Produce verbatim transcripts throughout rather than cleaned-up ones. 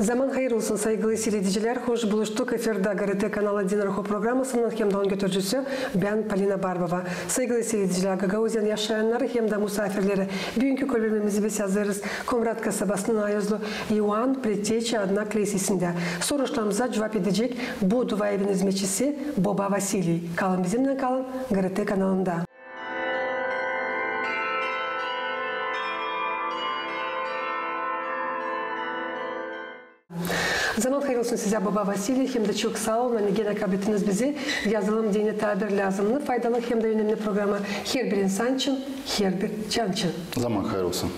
Zaman hayır olsun, saygılı siiredicilär. Hoş buluştuk. Efirdä GRT kanalı Din ruhu programasının hem dä onun götürücüsü bän, Polina Barbova. Saygılı siiredicilär, Gagauziyanın yaşayannarı hem dä musaafirleri. Büünkü kolbermemizi biz hazırız Komrat kasabasının aayuzlu İoan Predteçi adına kliseesindä. Soruşlarımıza cuvap edecek bu duaevin izmetçisi boba Vasiliy. Kalın bizimnän, kalın GRT kanalında. Zaman hayır olsun sizä, boba Vasiliy, hem dä çok saa olun, ani genä kablettiniz bizi. Yazılım deyni taa bir lääzımnı, faydalı hem dä önemni programa. Herbir insan için, herbir can için. Zaman hayır olsun.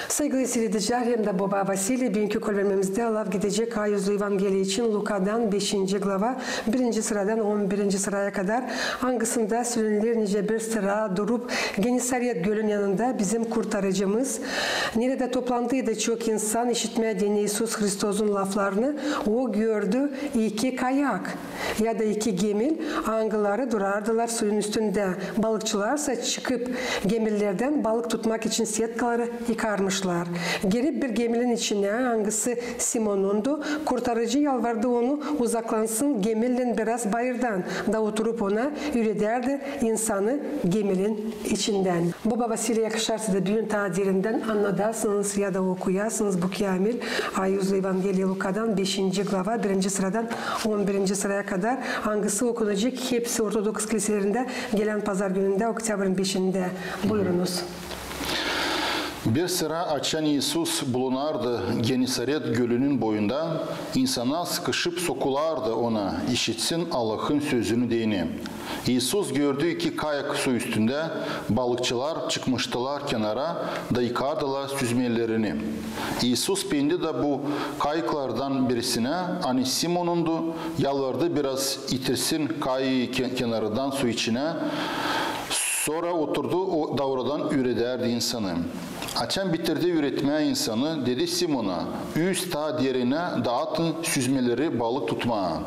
Saygılı siiredicilär hem dä boba Vasiliy, büünkü kolbermemizdä laf gidecek aayuzlu Evangeliya için Lukadan, beşinci glava, birinci sıradan on birinci sıraya kadar, angısında sölener, nicä bir sıra durup Genesaret gölün yanında bizim Kurtarıcımız, neredä toplantıydı çok insan işitmää deyni İisus Hristosun laflarını, o gördü iki kayak ya da iki gemil, angıları durardılar suyun üstündä. Balıkçılarsa çıkıp gemillerdän balık tutmak için setkaları yıkarmışlar. Girip bir geminin içinä, angısı Simonundu, Kurtarıcı yalvardı onu uzaklansın gemillän biraz bayırdan da oturup ona üüredärdi insanı geminin içindän. Boba Vasiliy, yakışarsa da büün taa derindän annadasınız ya da okuyasınız bu käämil aayuzlu Evangeliya Lukadan, beşinci glava, birinci sıradan on birinci sıraya kadar, angısı okunacek hepsi ortodoks kliseelerindä gelän pazar günündä, oktyabrın beşindä. Buyurunuz. Bir sıra, açan İisus bulunardı Genesaret gölünün boyunda, insannar sıkışıp sokulardı Ona, işitsin Allahın sözünü deyni. İisus gördü iki kayak su üstündä, balıkçılar çıkmıştılar kenara da yıkardılar süzmelerini. İisus pendi da bu kayıklardan birisinä, ani Simonundu, yalvardı biraz itirsin kayıı ke-, kenarından su içinä, sora oturdu, o davradan üüredärdi insanı. Açan bitirdi üüretmää insanı, dedi Simona: "Üz taa derinä da atın süzmeleri balık tutmaa."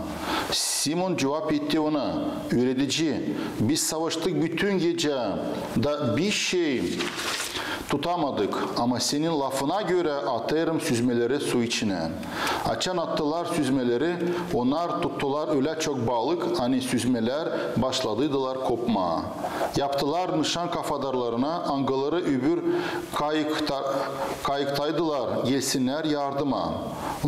Simon cuvap etti Ona: "Üüredici, biz savaştık bütün gecä da bişey tutamadık, ama Senin lafına görä atêrım süzmeleri su içinä." Açan attılar süzmeleri, onnar tuttular ölä çok balık, ani süzmelär başladıydılar kopmaa. Yaptılar nışan kafadarlarına, angıları öbür kayıkta-, kayıktaydılar, gelsinnär yardıma.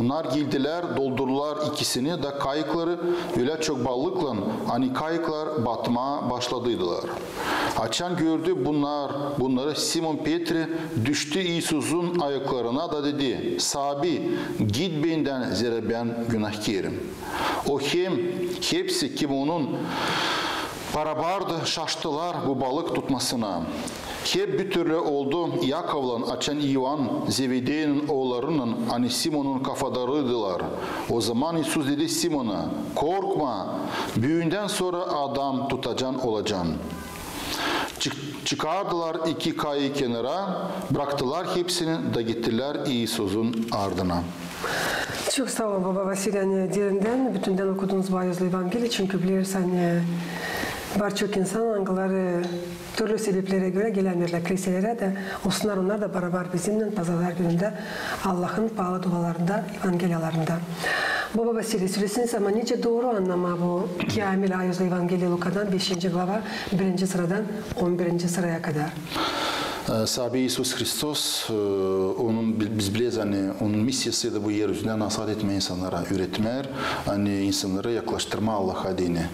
Onnar geldilär, doldurdular ikisini da kayıkları ölä çok balıklan, ani kayıklar batmaa başladıydılar. Açan gördü bunnar, bunnarı, Simon Petri düştü İisusun ayaklarına da dedi: "Saabi, git bendän, zerä bän günahkerim." O hem hepsi, kim Onun barabardı, şaştılar bu balık tutmasına. Hep bu türlü oldu İakovlan, açan İoan, Zevedeynin oollarınnan, ani Simonun kafadarıydılar. O zaman İisus dedi Simona: "Korkma, büündän sora adam tutacan olacan." Çık-, çıkardılar iki kayıı kenara, braktılar hepsini da gittilär İisusun ardına. Çok saa olun, boba Vasiliy, ani derindän, bütündän okudunuz bu aayuzlu Evangeliyi, çünkü bileriz, ani var çok insan, angıları türlü sebeplerä görä gelämeerlär kliselerä da, olsunnar onnar da barabar bizimnän pazarlar günündä Allahın paalı dualarında, evangeliyalarında. Boba Vasiliy, sölesin, ama nicä dooru annamaa bu käämil aayuzlu Evangeliya Lukadan, beşinci glava, birinci sıradan on birinci sıraya kadar. E, saabi İisus Hristos, e, Onun, bi-, biz bileriz, ani Onun misiyası da bu er üzündä nasaat etmää insannara, üüretmää, ani insannarı yaklaştırmaa Allaha deyni.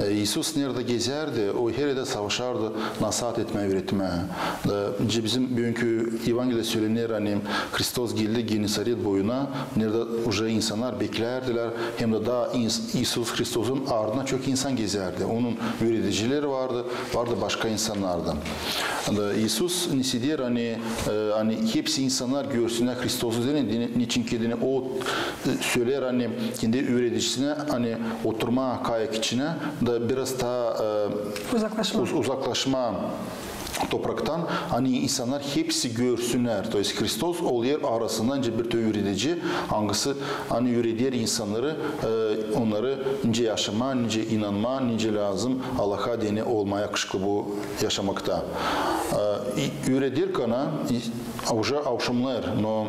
E, İisus neredä gezärdi, O her erdä savaşardı nasaat etmää, üüretmää. E, nicä bizim büünkü Evangeliyada sölener, ani Hristos geldi Genesaret boyuna, neredä uje insannar beklärdilär, hem dä taa ins-, İisus Hristosun ardına çok insan gezärdi. Onun üüredicileri vardı, vardı başka insannar da. Da İisus ne isteer, ani, e, ani hepsi insannar görsünnär Hristosu deyni, deyni, neçin ki deyni O, e, söleer, ani kendi üüredicisinä, ani oturmaa kayak içinä da biraz taa, e, uzaklaşmaa. Uz-, uzaklaşmaa topraktan, ani insannar hepsi görsünnär. То есть Hristos olêr arasında nicä bir tü üüredici, angısı, ani üüreder insannarı, e, onnarı nicä yaşamaa, nicä inanmaa, nicä lääzım Allaha deyni olmaa yakışıklı bu yaşamakta. E, i-, üüreder kana, i-, uje avşamlêêr, no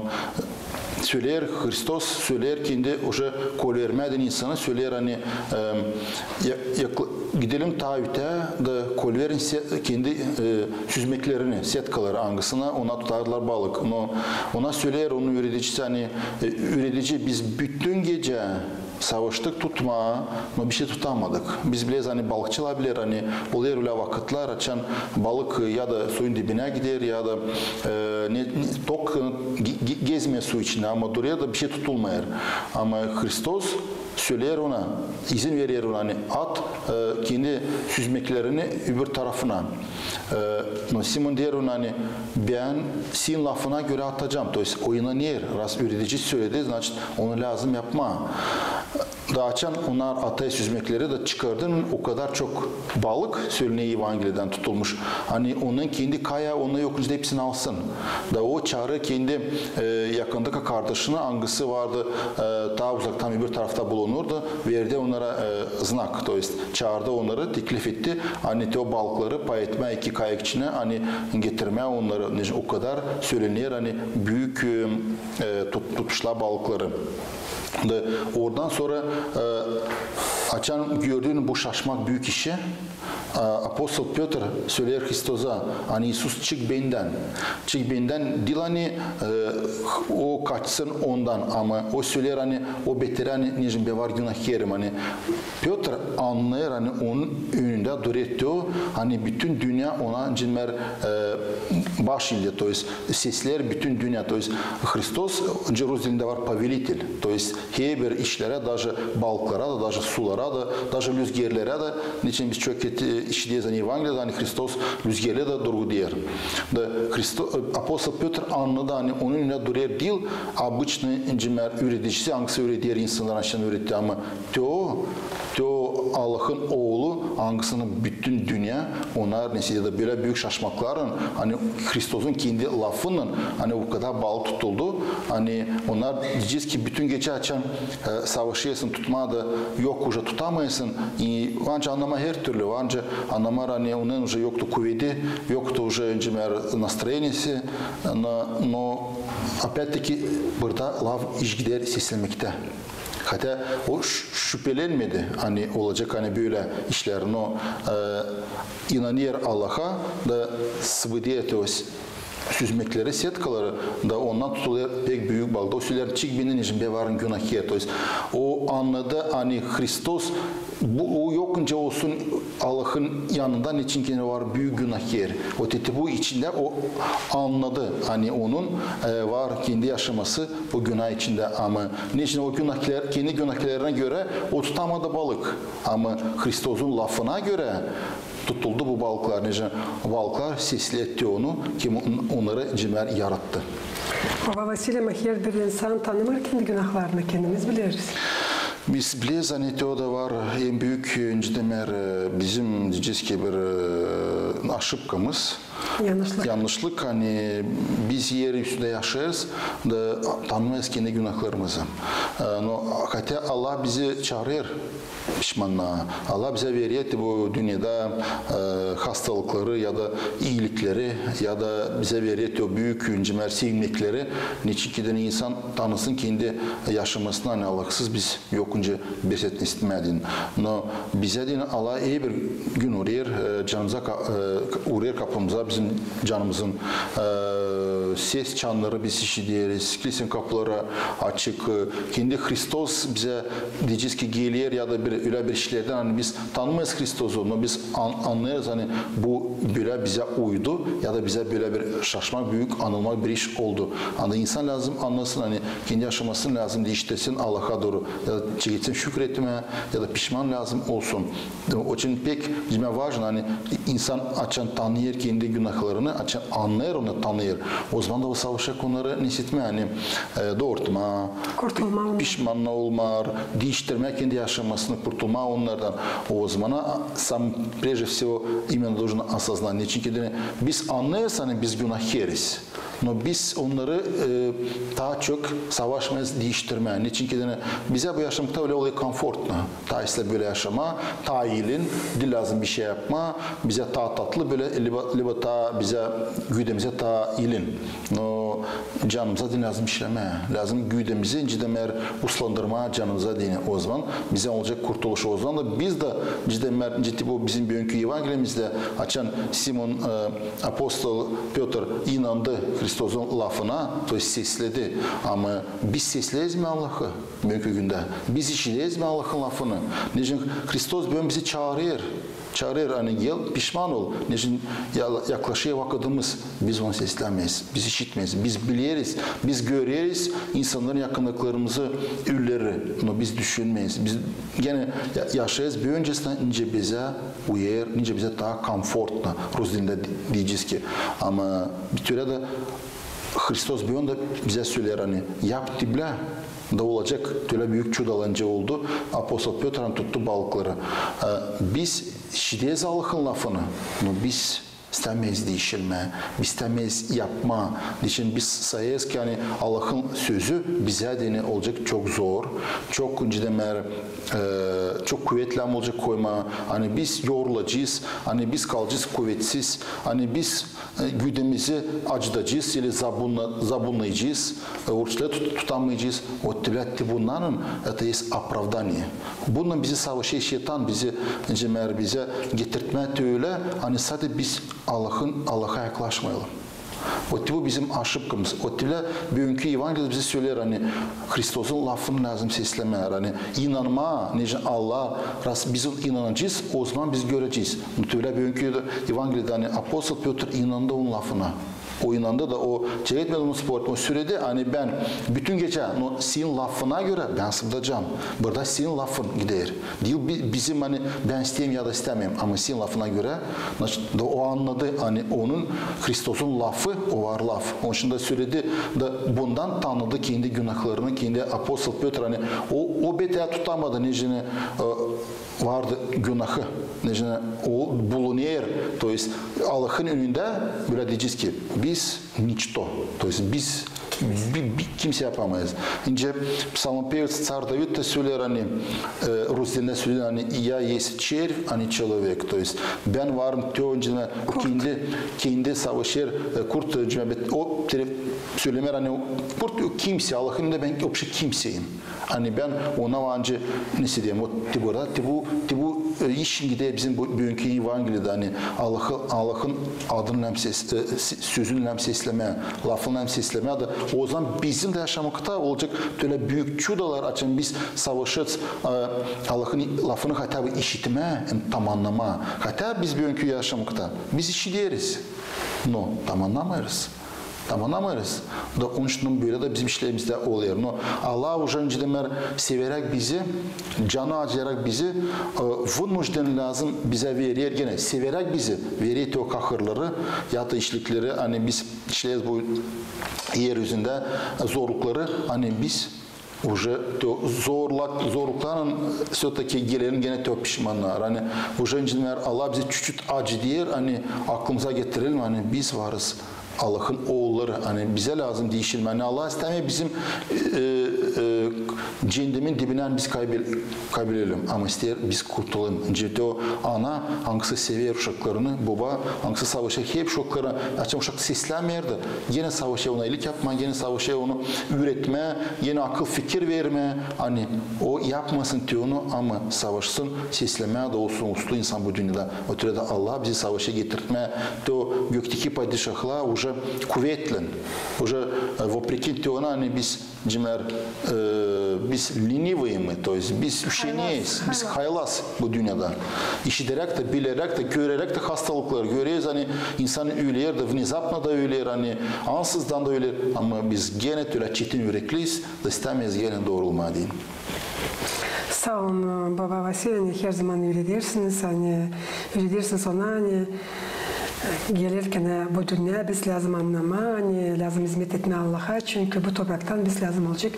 söleer, Hristos söleer, kendi уже kolvermää deyni insana, söleer, ani, e, ya-, yakla-, gidelim taa ötää da kolverin se-, kendi, e, süzmeklerini, setkaları, angısına ona tutardılar balık. No ona söleer onun üüredicisi, ani, e, üüredici, biz bütün gecä savaştık tutmaa, no bişey tutamadık. Biz bileeriz, ani balıkçılar biler, ani olêr ölä vakıtlar, açan balık ya da suyun dibinä gider, ya da, e, ne, ne, tok, e, ge-, ge-, gezmeer su içindä, ama durêr da bişey tutulmêêr. Ama Hristos söleer ona, izin verer ona, ani at, e, kendi süzmeklerini öbür tarafına. E, no Simon deer ona, ani bän senin lafına görä atacam. То есть o inanêr, раз üüredici söledi, значит, onu lääzım yapmaa. Da açan onnar atêr süzmekleri da çıkardı, o kadar çok balık, sölenêr Evangeliyedän, tutulmuş. Ani onun kendi kayaa, onu yok nicä hepsini alsın. Da o çaarêr kendi, e, yakındaki kardaşını, angısı vardı, e, taa uzaktan öbür tarafta bulunurdu, verdi onnara, e, znak, то есть çaardı onnarı, teklif etti, ani te o balıkları pay etmää iki kayak içinä, ani getirmää onnarı, ne, o kadar sölenêr, ani büük, e, e, tut-, tutmuşlar balıkları. Da oradan sora, e, açan gördü bu şaşmak büük işi, e, apostol Pötr söleer Hristosa, ani İisus, çık bendän. Çık bendän diil, ani, e, o kaçsın ondan, ama o söleer, ani o beter, ani nicä bän var günahkerim, ani Pötr annêêr, ani onun önündä durêr te o, ani bütün dünnä ona nicä bän, e, baş ildi, то есть sesleer bütün dünnä, то есть Hristos, Jeruzalem dilindä var повелитель, то есть herbir işlerä, даже balıklara da, даже sulara da, даже lüzgerlerä dä, neçin biz çok ket-, e, işideriz, ani Evangeliyada, ani Hristos lüzgerleri dä durgudeer. Da Hristo-, e, apostol Pötr annadı, ani onun önündä durêr diil обычный, nicä bän, üüredicisi, angısı üüreder insannarı, açan üüretti, ama te o, te o Allahın Oolu, angısını bütün dünnä, onnar, neçin dä bölä büük şaşmaklarlan, ani Hristosun kendi lafınnan, ani o kadar balık tutuldu, ani onnar, deyecez ki, bütün gecä açan, e, savaşêrsın tutmaa da, yok, уже tutamêêrsın, i var nicä annamaa hertürlü, var nicä annamaa, ani onun уже yoktu kuvedi, yoktu уже, nicä bän, настроенияsı, но, но опять-таки burada laf iş gider seslemektä. Хотя o ş-, şüpelenmedi, ani olacek, ani bölä işlär, но, e, inanêr Allaha da sıbıdêr te o s-, süzmekleri, setkaları, da ondan tutulêr pek büük balık. Da o söleer, çık bendän, nicä bän var günahker. То есть o annadı, ani Hristos, bu, o yok nicä olsun Allahın yanında, neçin ki var büük günahker. Вот это bu içindä o annadı, ani onun, e, var kendi yaşaması bu günah içindä, ama neçin o günahker, kendi günahlerinä görä o tutamadı balık. Ama Hristosun lafına görä tutuldu bu balıklar, nicä balıklar sesleer te onu, kim on-, onnarı, nicä bän, yarattı. Baba Vasiliy, ama herbir insan tanımêêr kendi günahlarını, kendimiz bileriz. Biz bileriz, ani te o da var en büük, nicä bän, e, bizim, deyecez ki, bir, e, ошибкамız. Yanlışlık. Yanlışlık, ani biz er üstündä yaşêêrız da tanımêêrız kendi günahlarımızı. E, но хотя Allah bizi çaarêr pişmanlıa, Allah bizä verer te bu dünnedä, e, hastalıkları ya da iilikleri ya da bizä verer te o büük, nicä bän, sevinmekleri, neçin ki deyni insan tanısın kendi yaşamasını, ani Allahsız biz yok nicä bir şey etmää deyni. Но bizä deyni Allah herbir gün uurêêr, e, canımıza ka-, e, uurêêr kapımıza, bizim canımızın, e, ses çanları biz işideriz, kilisenin kapıları açık, e, kendi Hristos bizä, deyecez ki, geler ya da bir, ölä bir işlerdän, ani biz tanımêêrız Hristosu, но biz an-, annêêrız, ani bu bölä bizä uydu ya da bizä bölä bir şaşmak, büük anılmak bir iş oldu. Ani insan lääzım annasın, ani kendi yaşamasını lääzım diiştirsin Allaha dooru, ya da çeketsin şükür etmää, ya da pişman lääzım olsun. Onun için pek, nicä bän, важно, ani insan açan tanıyêr kendi günahlarını, açan annêêr, onu tanıyêr, ozaman da o savaşêr onnarı nesetmää, ani, e, doortmaa, kurtulmaa onnar, pişman olmaa, diiştirmää kendi yaşamasını, kurtulmaa onnardan. Ozamana сам, прежде всего, именно должен осознать. Neçin ki deyni biz annêêrız, ani biz günahkeriz. Но biz onnarı, e, taa çok savaşmêêrız diiştirmää. Neçin ki deyni bizä bu yaşamakta ölä olêr komfortno. Taa islää bölä yaşamaa, taa iilin, diil lääzım bir şey yapmaa, bizä taa tatlı bölä, либо, либо taa bizä, güdämizä taa ilin. No, canımıza deyni lääzım işlemää. Lääzım güdämizi, nicä deer, uslandırmaa canımıza deyni. Ozaman bizä olacek kurtuluş. Ozaman da biz dä, nicä deer, nicä bu bizim büünkü Evangeliyemizdä, açan Simon, e, apostol Pötr inandı Hristosun lafına, то есть sesledi. Ama biz sesleeriz mi Allahı büünkü gündä? Biz işideriz mi Allahın lafını? Neçin Hristos büün bizi çaarêr. Çaarêr, ani gel, pişman ol. Neçin ya-, yaklaşêr vakıdımız, biz onu seslämeeriz, biz işitmeeriz, biz bileriz, biz göreriz insannarın yakınlıklarımızı, ülleri, no biz düşünmeeriz. Biz genä ya-, yaşêêrız büünkü, nicä bizä uyar, nicä bizä taa komfortno, rus dilindä de-, deyecez ki. Ama bir türlü dä Hristos büün dä bizä söleer, ani yap te bilä, da olacek, tölä büük çudalar nicä oldu. Apostol Pötr, ani tuttu balıkları. E, biz işideriz Allahın lafını, no biz istämeeriz diişilmää, biz istämeeriz yapmaa. Neçin biz sayêrız ki, ani Allahın sözü bizä deyni olacek çok zor, çok, nicä deer, e, çok kuvet lääzım olacek koymaa, ani biz yorulacez, ani biz kalacez kuvetsiz, ani biz e, güdämizi acıdacez ili zabunna-, zabunnayacez, e, oruçları tut-, tutamayacez. Вот te bilä, te bunnarın это есть оправдание. Bunnan bizi savaşêr şeytan, bizi, nicä deer, bizä getirtmää te ölä, ani sade biz Allahın, Allaha yaklaşmayalım. Вот te bu bizim aşıpkamız. Вот te bilä, büünkü Evangeliyada bizä söleer, ani Hristosun lafını lääzım seslämää, ani inanmaa, neçin Allah, раз biz ona inanacez, ozaman biz görecez. Вот te bilä, büünkü Evangeliyada, ani apostol Pötr inandı onun lafına. O inandı da, o çeketmedi onu sportma, o söledi, ani bän bütün gecä, no senin lafına görä bän sıbdacam. Burada senin lafın gider. Diil bi-, bizim, ani bän isteerim ya da istämeerim, ama senin lafına görä, значит, da o annadı, ani onun Hristosun lafı, o var laf. Onuştan da söledi, da bundan tanıdı kendi günahlarını, kendi apostol Pötr, ani o, o beter tutamadı, neçin, e, vardı günahı, neçin o bulunêr, то есть Allahın önündä, bölä deyecez ki, biz ничто, то есть biz, bi-, bi-, kimsey yapamêêrız. Nicä psalmopevets car David dä söleer, ani, e, rus dilindä söleer, ani я есть червь, а не человек, то есть bän varım te öncä kendi, kendi savaşêr, e, kurt öncä, bet o sölemää, ani o kurt, o kimsey, Allahın önündä bän вообще kimseyim. Ani bän ona var nicä, ne deyim, вот te burada, te bu, te bu, e, işin gider bizim bu, büünkü Evangeliyada, ani Allahı, Allahın adını lääzım ses-, e, se-, sözünü lääzım seslämää, lafını lääzım seslämää da, ozaman bizim dä yaşamakta olacek tölä büük çudalar, açan biz savaşêrız, e, Allahın lafını хотя бы işitmää, hem tam annamaa. Хотя biz büünkü yaşamakta, biz işideriz, no tam annamêêrız. Tam annamêêrız. Da onuştan bölä dä bizim işlerimizdä olêr. No Allah уже, nicä deer, severäk bizi, canı acıyarak bizi, e, вынужден lääzım bizä verer, genä severäk bizi verer te o kahırları, ya da işlikleri, ani biz işleeriz bu er üzündä, zorlukları, ani biz уже te o zorluk-, zorluklarlan всё-таки gelelim genä te o pişmannaa. Ani уже, nicä deer, Allah bizä çüçüt acıdêr, ani aklımıza getirelim, ani biz varız Allahın oolları, ani bizä lääzım diişilmää. Ani Allah istämeer bizim, e, e, ceendemin dibinä biz kaybol-, kaybölelim, ama isteer biz kurtulalım. Nicä te o ana, angısı sever uşaklarını, boba, angısı savaşêr hep uşaklarını, açan uşak seslämeer dä, genä savaşêr ona iilik yapmaa, genä savaşêr onu üüretmää, genä akıl fikir vermää, ani o yapmasın te onu, ama savaşsın, seslämää da olsun uslu insan bu dünnedä. O türlü dä Allah bizi savaşa getirtmää, te o gökteki padişahlıa уже kuvetlän, уже, e, вопреки te ona, ani biz, nicä deer, e, biz ленивые мы, то есть biz üşeneriz, biz haylaz bu dünnedä. İşideräk dä, bileräk dä, göreräk dä hastalıkları göreriz, ani insan öler dä, внезапно da öler, ani ansızdan da öler. Ama biz genä tölä çetin ürekliyiz, da istämeeriz genä doorulmaa deyni. Saa olun, boba Vasiliy, ani her zaman üüredersiniz, ani üüredersiniz ona, ani gelerkän bu dünneyä biz lääzım annamaa, ani lääzım izmet etmää Allaha, çünkü bu topraktan biz lääzım olacek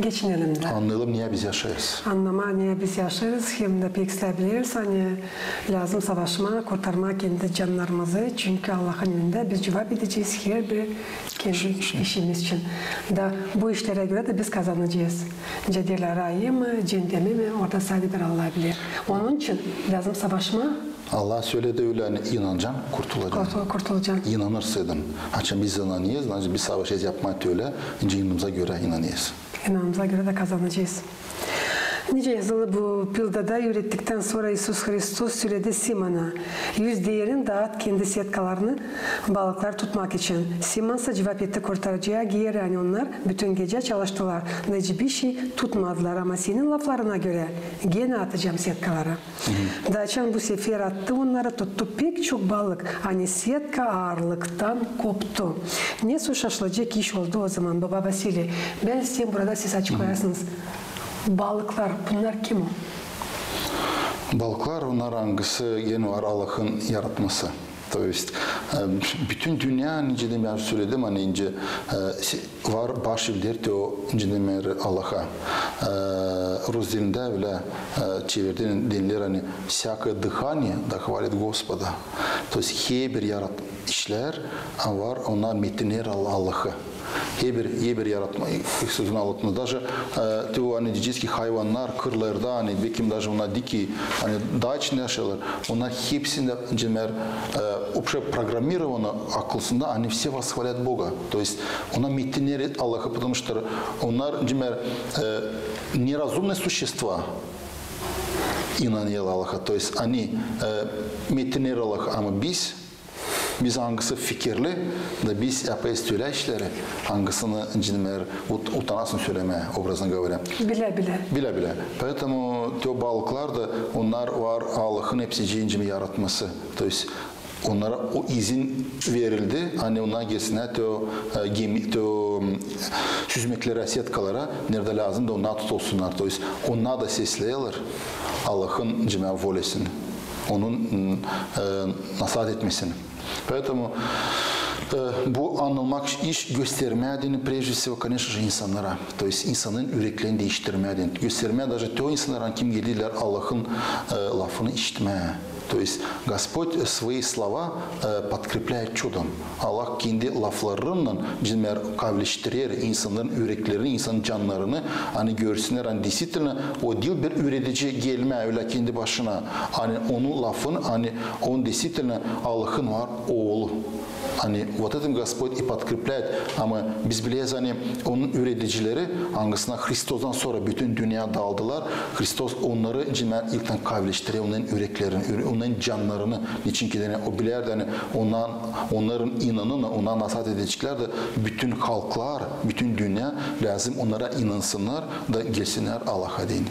geçinelim dä. Annayalım, niä biz yaşêêrız. Annamaa, niä biz yaşêêrız, hem dä pek islää bileriz, ani lääzım savaşmaa, kurtarmaa kendi cannarımızı, çünkü Allahın önündä biz cuvap edecez herbir kendi işimiz için. Da bu işlerä görä dä biz kazanacez. Cennet mi, ceendemi mi, orada sade bir Allah biler. Onun için lääzım savaşmaa, Allah söledi ölä, ani inancan, kurtulacan. Kurtul-, kurtulacan. İnanırsaydın. Açan biz inanêrız, açan biz savaşêrız yapmaa ölä, nicä inanımıza görä inanêrız. İnanımıza görä dä kazanacez. Nicä yazılı bu Pildada üürettiktän sora İisus Hristos söledi Simona: "Üz deerin daat kendi setkalarını balıklar tutmak için." Simon sa cuvap etti: "Kurtarıcıya geeri, ani onnar bütün gecä çalıştılar, da hiçbir şey tutmadılar, ama senin laflarına görä genä atacam setkaları." Da açan bu sefer attı onnarı, tuttu pek çok balık, ani setka aarlıktan koptu. Ne şaşılacek iş oldu o zaman, baba Vasiliy? Bän isteerim burada siz açıklayasınız. Balıklar, bunnar kim o? Balıklar, onnar angısı genä var Allahın yaratması. То есть, e, bütün dünnä, nicä dä bän söledim, ani nicä, e, se-, var baş evler te o, nicä deer, Allaha. E, rus dilindä ölä, e, çevirdi, deniler, ani всякое дыхание да хвалит Господа. То есть, herbir yarat-, işlär, a, var, onnar metinneer Al-, Allahı. Herbir, herbir yaratma, sözünü anlatma. Даже, e, te o, ani deyecez ki, hayvannar kırlarda, ani, bekim, даже onnar дикие, ani daa içindä yaşêêrlar, onnar hepsindä, nicä deer, e, вообще программировано akılsında, ani все восхвалят Бога. То есть, onnar metinneer Allahı, потому что onnar, nicä deer, e, неразумные существа, inanêr Allaha. То есть, ani, e, metinneer Allahı, ama biz, biz angısı fikirli, da biz yapêrız ölä işleri, angısını, nicä deer, ut-, utanasın sölemää, образно говоря. Bilä-bilä. Bilä-bilä. Поэтому te o balıklar da, onnar var Allahın hepsi nicä deer yaratması. То есть, onnara o izin verildi, ani onnar gelsinnär te o, e, gemi, te o, m, süzmeklerä, setkalara, neredä lääzım da onnar tutulsunnar. То есть, onnar da sesleerlär Allahın, nicä deer, volesin. Onun, m, e, nasaat etmesin. Поэтому, e, bu annılmak iş göstermää deyni, прежде всего, конечно же, insannara. То есть, insanın üreklerini diiştirmää deyni. Göstermää даже te o insannara, kim geldilär Allahın, e, lafını işitmää. То есть Господь свои слова, e, подкрепляет чудом. Allah kendi laflarınnan, nicä deer, kaavileştirer insannarın üreklerini, insanın cannarını, ani görsünnär, ani действительно o diil bir üüredici gelmää ölä kendi başına, ani onun lafın, ani on действительно Allahın var oolu. Ani вот этим Господь и подкрепляет, ama biz bileriz, ani onun üüredicileri, angısına Hristostan sora bütün dünnä daaldılar, Hristos onnarı, nicä deer, ilktän kaavileştirer, onnarın üreklerini, üre-, onnarın cannarını, neçin ki deyni o bilärdi, ani onnar, onnarın inanını, ona nasaat edeceklär da bütün halklar, bütün dünnä lääzım onnara inansınnar da gelsinnär Allaha deyni.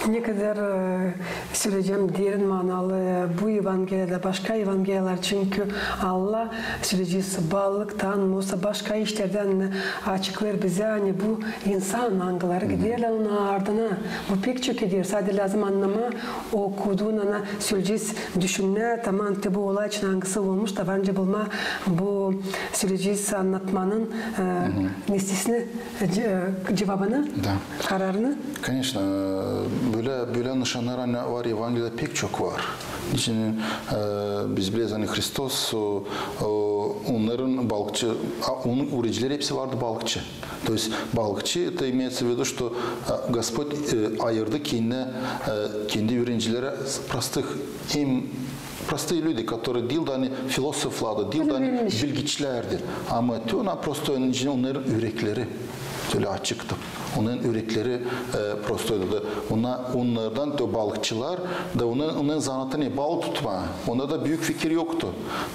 Ne kadar, e, söleyecäm, derin manalı bu Evangeliyada, başka Evangeliyada, çünkü Allah, söleyecez, balıktan, osa başka işlerdän açıklêêr bizä, ani bu insan, angıları giderlär onun ardına. Bu pek çok gider. Sade lääzım annamaa, okuduuna, söleyecez, düşünmää, taman te bu olay için angısı olmuş, da var nicä bulmaa bu, söleyecez, annatmanın, e, nesnesini, ce-, cuvabını, kararını. Конечно, e, bölä, bölä nışannar, ani var Evangeliyada pek çok var. Neçin, e, biz bileriz, ani Hristos, o, o, onnarın balıkçı, a, onun üüredicileri hepsi vardı balıkçı. То есть balıkçı, это имеется в виду, что, e, Господь, e, ayırdı kendinä, e, kendi üüredicileri простых, hem простые люди, которые diil dä ani filosoflardı, diil dä ani bilgiçilärdi. Ama te ona просто onnarın ürekleri ölä açıktı. Onnarın ürekleri, e, prostoydu da. Ona, onnardan te o balıkçılar da onnarın, onnarın zanaatı ne? Balık tutmaa. Onnarda büük fikir yoktu.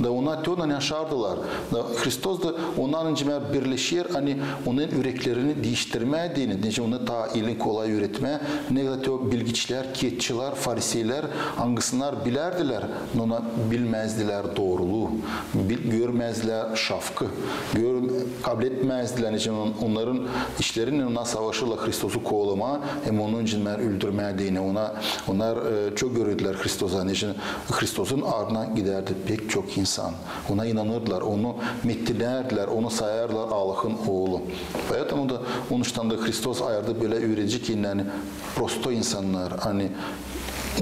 Da ona te onunnan yaşardılar. Da Hristos da onnarın, nicä deer, birleşer, ani onnarın üreklerini diiştirmää deyni, nicä onnarı taa ilin kolay üüretmää, ne kadar te o bilgiçilär, ketçilär, fariseylär, angısınnar bilärdilär, no ona bilmäzdilär dooruluu, bil-, görmäzdilär şafkı, gör-, kabletmäzdilär, nicä deer, on-, onnarın işlerinnän ona savaşêrlar Hristosu koolamaa, hem onu, nicä deer, öldürmää deyni. Ona, onnar, e, çok görürdülär Hristosa, nicä deer, Hristosun ardına gidärdi pek çok insan. Ona inanırdılar, onu mettinärdilär, onu sayardılar Allahın oolu. Поэтому da onuştan da Hristos ayırdı bölä üüredici kendinä, ani prostoy insannar, ani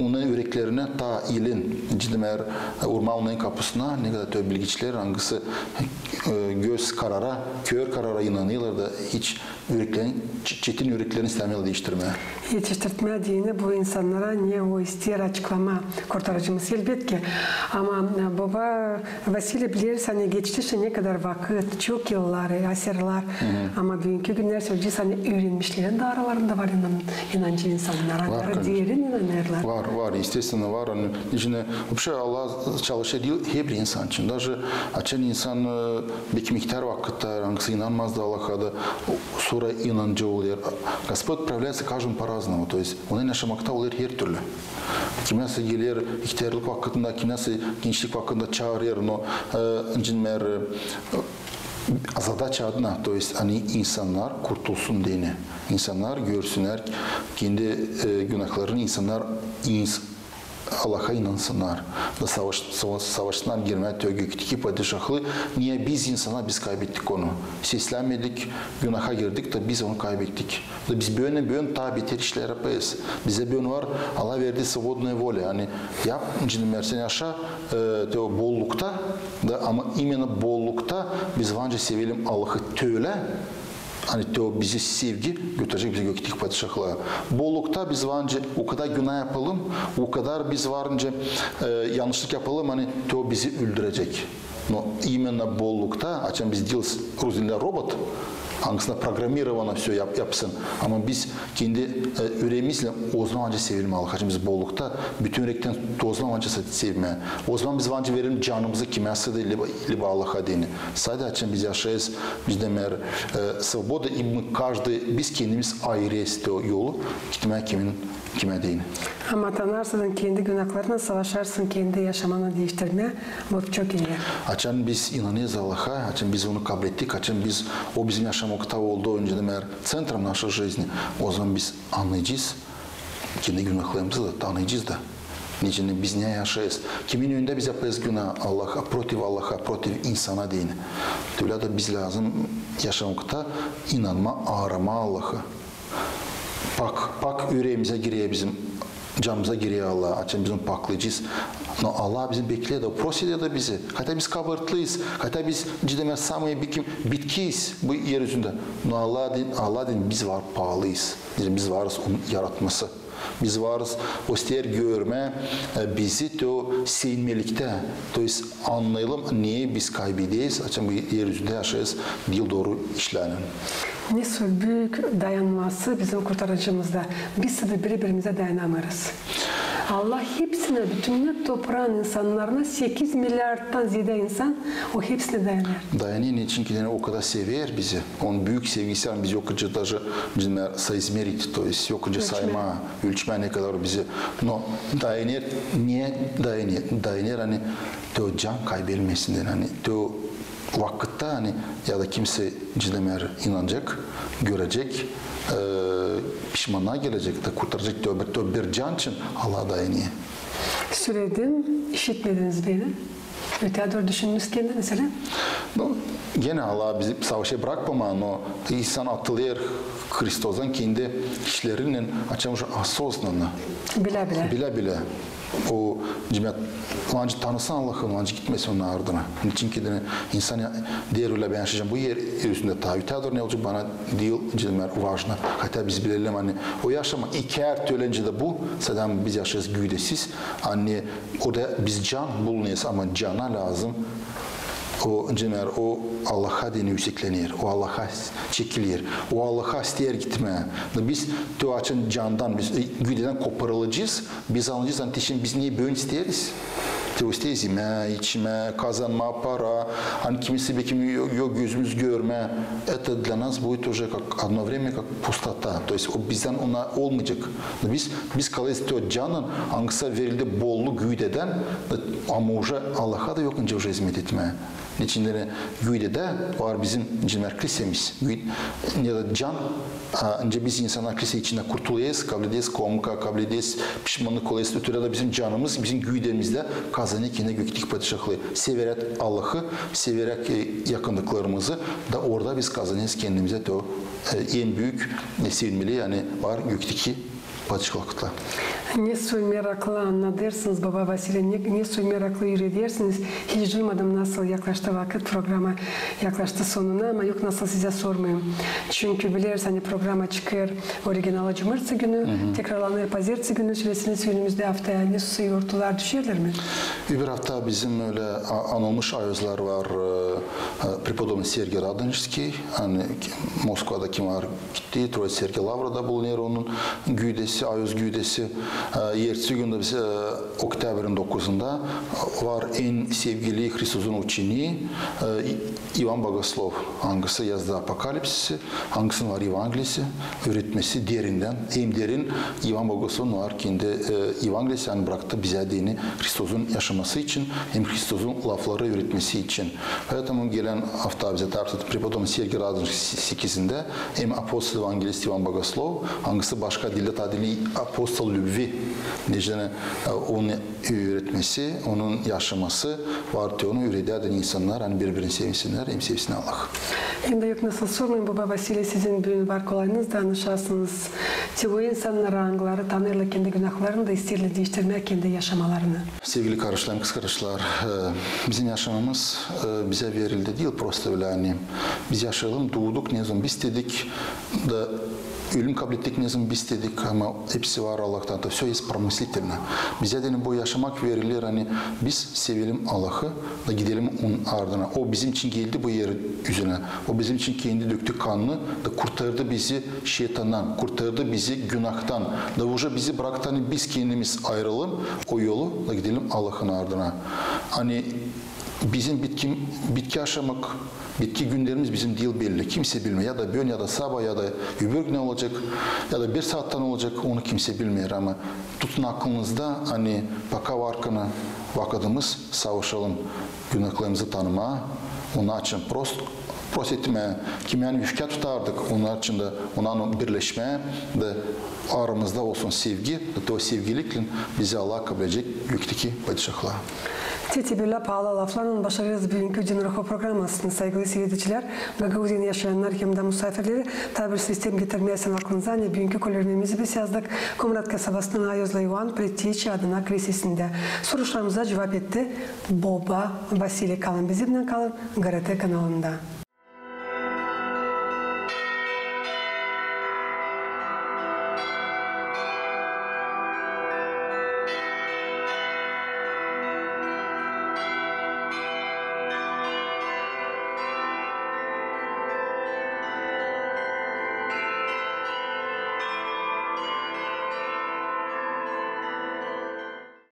onnarın üreklerinä taa ilin, nicä deer, urmaa onnarın kapusuna, ne kadar te o bilgiçilär, angısı e, göz karara, kör karara inanêrlar da hiç üreklerini, ç-, çetin üreklerini istämeerlär diiştirmää. Etiştirtmää deyni bu insannara ne o isteer açıklamaa Kurtarıcımız, elbetki. Ama, e, baba Vasiliy, bileriz, ani geçti şindi ne kadar vakıt, çok yıllar, e, asırlar. Ama büünkü günnär sölecez, ani üürenmişlerin dä aralarında var inan-, inancı insannar, var, derin inanêrlar. Var, var, естественно, var. Ani içindä вообще Allah çalışêr diil herbir insan için. Даже açan insan, e, beki miktär vakıtta, angısı inanmazdı Allaha da, sora inancı olêr. Господь проявляется каждому по-разному. То есть Onunnan yaşamakta olêr hertürlü. Kimäsi geler ihtärlık vakıtında, kimäsi gençlik vakıtında çaarêr, no, e, nicä deer, e, zadaça adına, то есть, ani insannar kurtulsun deyni. İnsannar görsünnär kendi, e, günahlarını, insannar ins-, Allaha inansınnar. Da savaş-, sava-, savaşsınnar girmää tö gökteki padişahlıı, ne biz insannar, biz kaybettik onu. Seslänmedik, günaha girdik da biz onu kaybettik. Da biz büün, büün taa beter işlär yapêrız. Bizä büün var, Allah verdi свободная воля. Ani yap, nicä deer, sän yaşa, e, te o bollukta, da, ama именно bollukta biz var nicä sevelim Allahı tölä, ani te o bizi sevgi götürecek bizi gökteki padişahlıa. Bollukta biz var nicä o kadar günah yapalım, o kadar biz var nicä, e, yannışlık yapalım, ani te o bizi öldürecek. Но именно bollukta, açan biz diiliz, русский dilä, robot, angısına программировано всё yap-, yapsın. Ama biz kendi, e, üreemizdä ozaman nicä sevelim Allahı. Açan biz bollukta bütün ürekten ozaman nicä sevmää. Ozaman biz var nicä verelim canımızı kimäsä dä, либо, либо Allaha deyni. Sade açan biz yaşêêrız, nicä deer, e, свобода, и мы каждый, biz kendimiz ayırêrız te o yolu gitmää kimin kimä deyni. Ama tanarsan kendi günahlarınnan, savaşarsın kendi yaşamanı diiştirmää, bu çok ii. Açan biz inanêrız Allaha, açan biz onu kablettik, açan biz, o bizim yaşamakta oldu, nicä deer, центром нашей жизни, ozaman biz annayacez kendi günahlarımızı da, tanıyacez da, nicä biz ne yaşêêrız. Kimin önündä biz yapêrız günah? Allaha, против Allaha, против insana deyni. Tölä dä biz lääzım yaşamakta inanmaa, aaramaa Allahı. Pak, pak üreemizä girer bizim, canımıza girer Allah, açan biz onu paklayacez. Но Allah bizim bekleer dä, просит dä bizi. Хотя biz kabaatlıyız, хотя biz, nicä deer, самые bikim-, bitkiyiz bu er üzündä. Но Allah deyni, Allah deyni, biz var paalıyız. Deyni biz varız onun yaratması. Biz varız, o isteer görmää, e, bizi te o sevinmeliktä. То есть annayalım, ne biz kaybederiz, açan bu er üzündä yaşêêrız diil dooru işlärlän. Ne büük dayanması bizim Kurtarıcımızda. Biz sade biri-birimizä dayanamêêrız. Allah hepsinä, bütün topraın insannarına, sekiz milliardtan zeedä insan, o hepsinä dayanêr. Dayanêr, neçin ki deyni o kadar sever bizi. Onun büük sevgisi, ani biz yokuz даже, nicä deer, соизмерить, то есть yokuz saymaa, ölçmää ne kadar bizi. Но dayanêr, ne dayanêr? Dayanêr, ani te o can kaybelmesin deyni, ani te o vakıtta, ani ya da kimsä, nicä deer, inanacek, görecek, e, pişmannaa gelecek da kurtaracek te o bir, te o bir can için Allah dayanêr. Söledim, işitmediniz beni. Öteyä dooru düşündünüz kendi, meselä? Ну, genä Allah bizi savaşa brakmamaa, но insan atılêr Hristostan kendi işlerinnän, açan уже осознанно. Bilä-bilä. Bilä-bilä. O, nicä deer, var nicä tanısın Allahı, var nicä gitmesin onun ardına. Neçin ki deyni insan ya, deer ölä, bän yaşayacam bu er, er üzündä, taa öteyä dooru ne olacek, bana diil, nicä deer, важно. Хотя biz bilelim, ani o yaşamaa iki er tölä nicä dä bu, sade biz yaşêêrız güüdesiz, ani o da biz can bulunêrız, ama cana lääzım o, nicä deer, o Allaha deyni üüseklener, o Allaha s-, çekiler, o Allaha isteer gitmää. Biz te o açan candan, biz, e, güüdedän koparılacez, biz annayacez, ani te şindi biz ne büün isteeriz. Te o isteeriz imää, içmää, kazanmaa para, ani kimisä bekim yok, yok gözümüz görmää. Это для нас будет уже как одно время как пустота. То есть o bizdän ona olmayacek. Biz, biz kalêrız te o canın, angısı verildi bolluk güüdedän, ama уже Allaha da yok nicä уже izmet etmää. Neçin deyni güüdedä var bizim, nicä deer, kliseemiz. Güüd-, ne dä can, a, nicä biz insannar klise içindä kurtulêrız, kablederiz komka, kablederiz pişmannık, olêrız ötürü dä bizim canımız, bizim güüdemizdä kazanêr kendinä gökteki padişahlıı. Severäk Allahı, severäk, e, yakındıklarımızı da orada biz kazanêrız kendimizä te o, e, en büük, e, sevinmeli, ani var gökteki Ne soy meraklı annadêrsınız, boba Vasiliy, ne, ne soy meraklı üüredersiniz. Hiç duymadım, nasıl yaklaştı vakıt, programa yaklaştı sonuna, ama yok nasıl sizä sormayım. Çünkü bileriz, ani programa çıkêr originala cumartesi günü, tekrarlanêr pazertesi günü, sölersiniz, önümüzdä aftaya ne soy yortular düşerlär mi? Öbür afta bizim ölä a-, anılmış ayozlar var, e, e, преподобный Сергий Радонежский, ani Moskvada kim var, gitti, Troitsko-Sergey Lavrada bulunêr onun güüdesi, ayoz güüdesi. E, ertesi gündä biz, e, oktyabrın dokuzunda var en sevgili Hristozun uçenii, e, İ-, İvan Bogoslov, angısı yazdı Apokalipsisi, angısının var Evangeliyesi, üüretmesi derindän, hem derin İvan Bogoslovun var kendi, e, Evangeliyesi, ani braktı bizä deyni Hristozun yaşaması için, hem Hristozun lafları üüretmesi için. Поэтому gelän afta bizä tartıştı преподобный Сергий Радонежский sekizindä hem апостол-евангелист İvan Bogoslov, angısı başka dildä, taa deyni апостол любви, neçin, e, onu üüretmesi, onun yaşaması var te onu üüredärdin insannar, ani biri-birini sevsinnär hem sevsin Allahı. Hem dä yok nasıl sormayım, boba Vasiliy, sizin büün var kolayınız danışasınız te o insannara, angıları tanıyêrlar kendi günahlarını da isteerlär diiştirmää kendi yaşamalarını. Sevgili kardeşlerim, kızkardeşler, e, bizim yaşamamız, e, bizä verildi diil prosto ölä, ani biz yaşayalım, duuduk, ne zaman biz istedik, da ölüm kablettik, ne zaman biz istedik, ama hepsi var Allahtan, da всё есть промыслительно. Bizä deyni bu yaşamak veriler, ani biz sevelim Allahı, da gidelim onun ardına. O bizim için geldi bu er üzünä. O bizim için kendi döktü kanını, da kurtardı bizi şeytandan, kurtardı bizi günahtan. Da уже bizi braktı, ani biz kendimiz ayıralım o yolu, da gidelim Allahın ardına. Ani bizim bitki, bitki yaşamak, bitki günlerimiz bizim diil belli. Kimsey bilmeer. Ya da büün, ya da saba, ya da öbür gün olacek, ya da bir saattan olacek, onu kimsey bilmeer. Ama tutun aklınızda, ani пока var kanı vakıdımız, savaşalım günahlarımızı tanımaa, onun için prost, prost etmää, kimän öfkä tutardık, onun için dä onunnan birleşmää, da aramızda olsun sevgi, da o sevgilikle bizi Allah kabledecek gökteki padişahlıa. Te, te bölä paalı laflarlan başarêrız büünkü Din Ruhu programasını. Saygılı siiredicilär, Gagauziyanın yaşayannarı hem dä musaafirleri, taa bir sistem getirmää isteerim aklınıza, ani büünkü kolörlememizi biz yazdık Komrat kasabasının ayozlu İvan Pretiç adına kilisesindä. Soruşlarımıza cuvap etti boba Vasiliy. Kalın bizimnän, kalın GRT kanalında.